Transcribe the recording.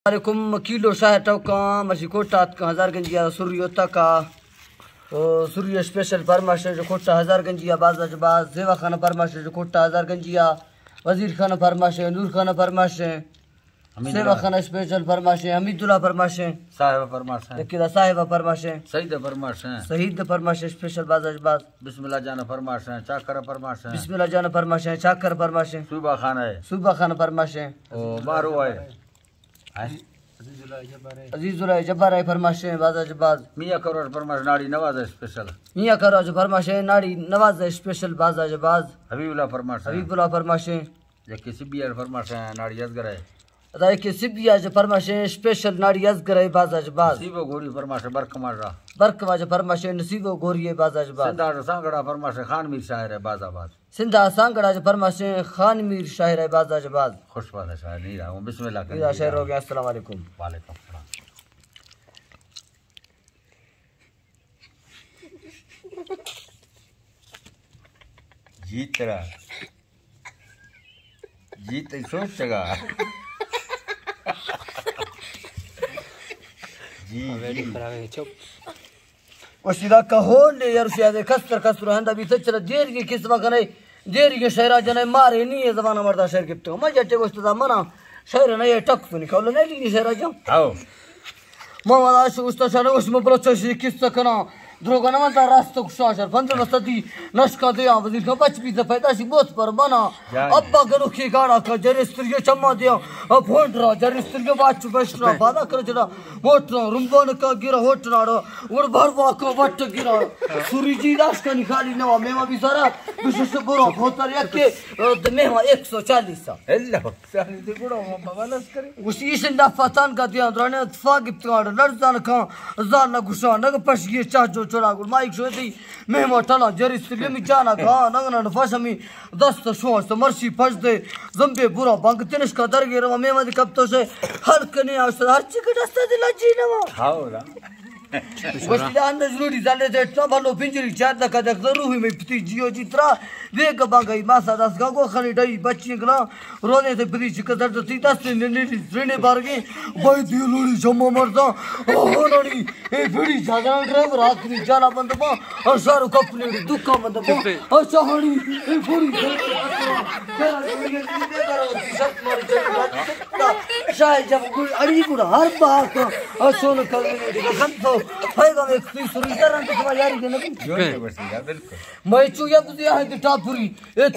علیکم، کیلو شاہ ٹوکاں، مرشی کوٹا اتکاں، ہزار گنجی آ سری ہوتا کا۔ او، سری اسپیشل فرمائش ہے جو کوٹا ہزار گنجی آ، بازا جو باز، زیوا خان فرمائش ہے جو کوٹا ہزار گنجی آ، وزیر خان فرمائش ہے، نور خان فرمائش ہے، حمید سیوا اللہ۔ خان اسپیشل فرمائش ہے، حمید اللہ فرمائش ہے۔ صاحب فرمائش ہے۔ یکی دا صاحب فرمائش ہے۔ سعید فرمائش ہے۔ سعید فرمائش ہے، اسپیشل بازا جو باز۔ بسم اللہ جان فرمائش ہے، چاکر فرمائش ہے۔ بسم اللہ جان فرمائش ہے، چاکر فرمائش ہے۔ صوبہ خان ہے۔ صوبہ خان فرمائش ہے۔ او، مارو ہے۔ عزیز اللہ جبار ہے۔ عزیز اللہ جبار ہے، فرمائش ہے، بازا جو باز۔ میاں کروڑ فرمائش، ناڑی نواز ہے اسپیشل۔ میاں کروڑ جو فرمائش ہے، ناڑی نواز ہے اسپیشل، بازا جو باز۔ حبیب اللہ فرمائش ہے۔ حبیب اللہ فرمائش ہے۔ یکی سبی آ فرمائش ہے، ناڑی ازگر ہے۔ ادا یکی سبی آ جو فرمائش ہے، اسپیشل ناڑی ازگر ہے، بازا جو باز۔ نصیب و گوری فرمائش ہے، برک ماجرا۔ برک واجہ فرمائش ہے، نصیب و گوری ہے، بازا جو باز۔ سندھ آ سانگڑا فرمائش ہے، خان میر شاعر ہے، بازا باز۔ سندھ آ سانگڑا جو فرمائش ہے، خان میر شاعر ہے، بازا جو باز۔ خوش بات ہے شاعر، نہیں رہا ہوں۔ بسم اللہ کر۔ سیدھا شعر ہو گیا، السلام علیکم۔ وعلیکم السلام۔ جی ترا۔ جی تئی سوچ چگا۔ جی، جی۔ چپ۔ گوشتی دا کہول دے یار، شاید کستر کستر ہندا بیت، چلا دیر کی قسمہ کنے، دیر کی شعرا جنے مارے نہیں ہے زمانہ مردا شعر گپتو۔ میں جٹے گوشت دا منا شعر نہیں ہے، ٹک تو نکال نہیں لگی شعرا جم۔ آؤ۔ محمد عاشق استاد شاہ نے اس میں بلوچ سے قصہ کنا، دروگا نہ منتا راست کو شاہ شاہ، پندرہ صدی نشکا دیا وزیر کا بچ بھی پیدا سی بہت پر بنا۔ جان۔ ابا گنو کی گاڑا کا جرستری چما دیا، اب ہونڈرا جرستری باچ بشرا بادا کر جڑا، موٹرا رمبان کا گرا ہوٹناڑا، اور بھر واکا وٹ گرا، سوری جی لاش کا نکالی نوا، میما بھی سارا، بشش برو، ہوتا ریا کے، میما ایک سو چالیس سا۔ اللہ۔ گوشتی، ایشن دفعہ تان کا دیان درانه اتفاق گپتگاڑ، لرزان کان زان نہ گوشان، نہ پشگی چاہ جو چڑا گڑ، مائک شو دی مہما ٹلا جریس تگلی می جانا کان، نہ نہ فش می دست شو است مرشی پش دے، زمبے برا بانگ تنش کا درگے روا، مہما دی کب تو سے ہر کنے آست، ہر چی کے دست دی لجی نوا۔ ہاو را۔ گوشتی دا اندر ضروری زانے دے اتنا بھلو پنجری چار دکا دک ضرور ہوئی میں پتی جیو جی ترا، ویگ بانگئی ماسا دست گا گو خنی ڈئی بچی گلا، رونے تے پری چک درد تی دست نے نیلی زرنے بارگی، بائی دیو لوڑی جمع مردا، او ہونانی، اے بڑی جاگران ڈرائیور آخری جانا بند با، اور شارو کپنے دکا بند با، اور شاہانی، اے بڑی شاہ جب گل اڑی گڑا ہر باک، اور سون کلنے دکا سنتو، پیغام ایک تی سری درن دکا یاری دے نبی۔ بالکل۔ میں چو یا بزی آہی ٹاپری، ایت